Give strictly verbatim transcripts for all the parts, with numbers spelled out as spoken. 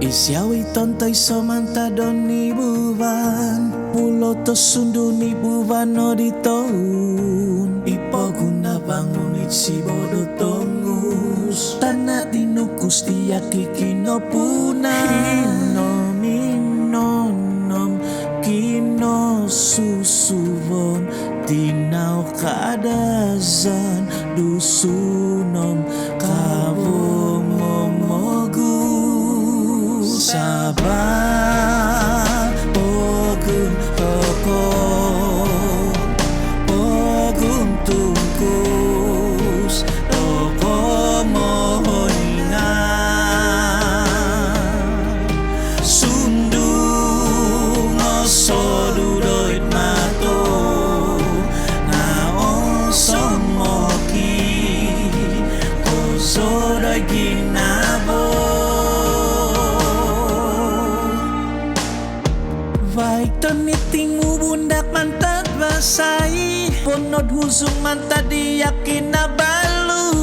Isiau i tontoiso mantad do nibuvan, pulou tosundu nibuvan no di toun. I pogun nabangun id sibo do tongus, tana' tinukus tiak i kinopunan. Hinom i nonom kinosusuvon, tinau Kadazan Dusun om kavo momogus. Sabah pogun toko, pogun tungkus, toko mohoingan. Sundung o sodu doid mato, nga osongoki kozo doid ginavo. Vaig toniting ubundak mantad vasai, ponod huzung mantad diak kinabalu.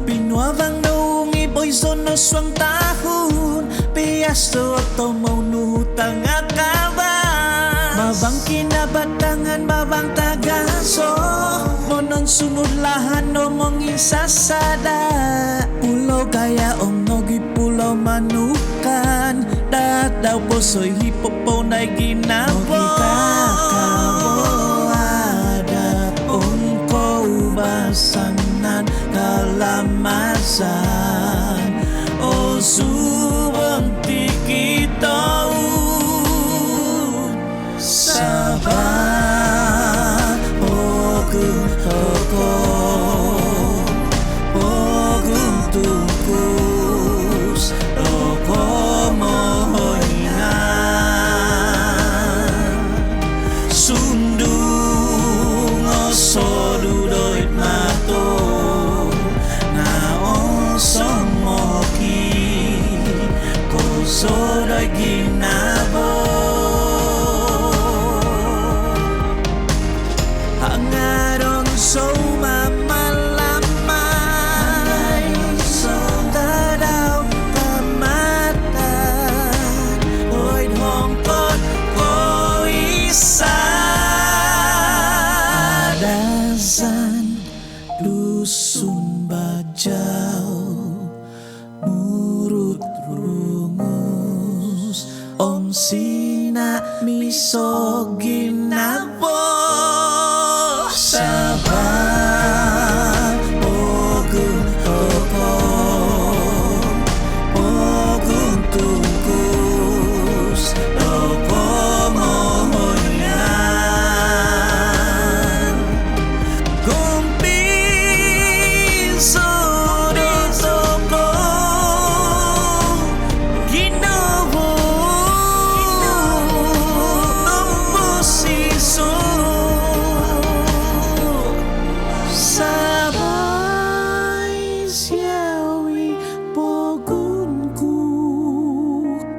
Pinuavang noungi boizo no suang tahun, piaso tomou nu tanga' kavas. Mavang kinabatangan, mavang tagazo, mononsunud lahan do monginsasada. Pulau Gaya om nogi Pulau Manukan, dadau posoi hipopou nai ginavo. Nokita kavo adat om koubasanan kalamazan, o subon tikitou. Sabah pogun toko, pogun tungkus, toko mohoingan. Sundung o sodu doid mato, nga osongoki kozo doid ginavo. Hangadon zou mamalamai, hangadon zou tadau pamatan, oid hongkod koisan. Kadazan Dusun bajau, murut rungus om sina' miso ginavo. Sabah pogun toko, pogun tungkus, toko mohoingan. Gompi sodo toko, ginavo tomposizon. Sabai siawi pogun ku,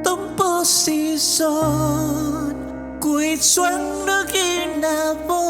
tomposizon ku id suang do ginavo.